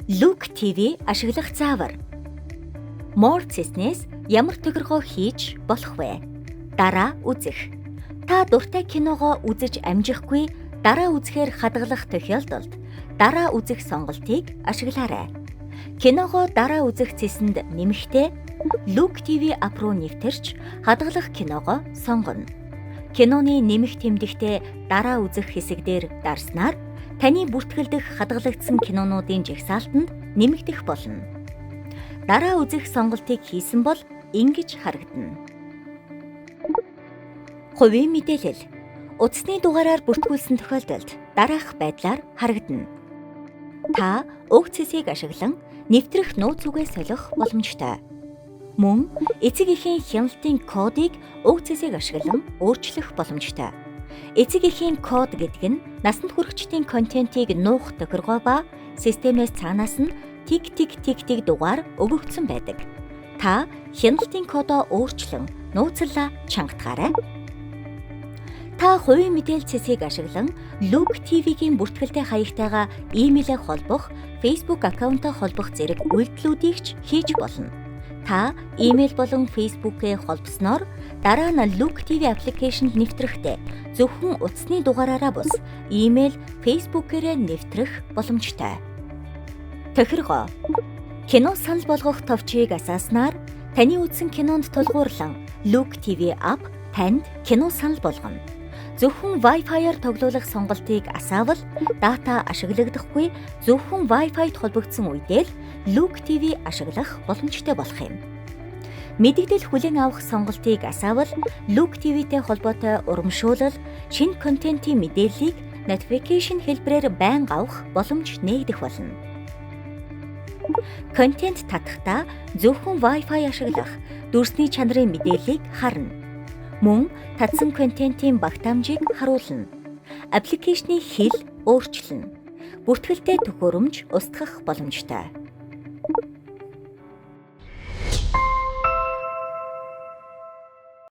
Look TV ашиглах заавар. More цэснээс ямар тохиргоо хийж болох вэ? Дараа үзэх. Та дуртай киногоо үзэж амжихгүй дараа үзэхээр хадгалах тохиолдолд дараа үзэх сонголтыг ашиглаарай. Киногоо дараа үзэх цэсэнд нэмэхдээ Look TV app руу нэвтэрч хадгалах киногоо сонгоно. Киноны нэмэх тэмдэгтээ дараа үзэх хэсэг дээр дарснаар таны бүртгэл дэх хадгалагдсан кинонуудын жагсаалтанд нэмэгдэх болно. Дараа үзэх сонголтыг хийсэн бол ингэж харагдана. Хувийн мэдээлэл. Утасны дугаараар бүртгүүлсэн тохиолдолд дараах байдлаар харагдана. Та уг цэсийг ашиглан нэвтрэх нууц үгээ солих боломжтой. Мөн эцэг эхийн хяналтын кодыг уг цэсийг ашиглан өөрчлөх боломжтой. Эцэг эхийн код гэдэг нь насанд хүрэхчдийн контентийг нуух тохиргоо ба системээс цаанаас нь тик тик тик тик дугаар өгөгдсөн байдаг. Та хяналтын кодоо өөрчлөн нууцлалаа чангатгаарай. Та хувийн мэдээлэл цэсийг ашиглан Look TV-гийн бүртгэлтэй хаягтайгаа имэйлээ холбох, Facebook аккаунтаа холбох зэрэг үйлдэлүүдийг ч хийж болно. Та имэйл болон Facebook-ээ холбосноор дараа нь Look TV application д нэвтрэхдээ зөвхөн утасны дугаараараа бус имэйл, Facebook-ээрээ нэвтрэх боломжтой. Тохиргоо. Кино санал болгох товчийг асааснаар таны үзсэн кинонд тулгуурлан Look TV app танд кино санал болгоно. Зөвхөн Wi-Fi-аар тоглуулах сонголтыг асаавал дата ашиглагдахгүй, зөвхөн Wi-Fi-д холбогдсон үедээ л Look TV ашиглах боломжтой болох юм. Мэдэгдэл хүлээн авах сонголтыг асаавал Look TV-тэй холбоотой урамшуулал, шинэ контентын мэдээллийг notification хэлбэрээр байнга авах боломж нээгдэх болно. Контент татахдаа зөвхөн Wi-Fi ашиглах, дүрсний чанарын мэдээллийг харна. Мөн татсан контентын багтаамжийг харуулна. Application ы хэл өөрчилнө. Бүртгэлтэй төхөөрөмж устгах боломжтой.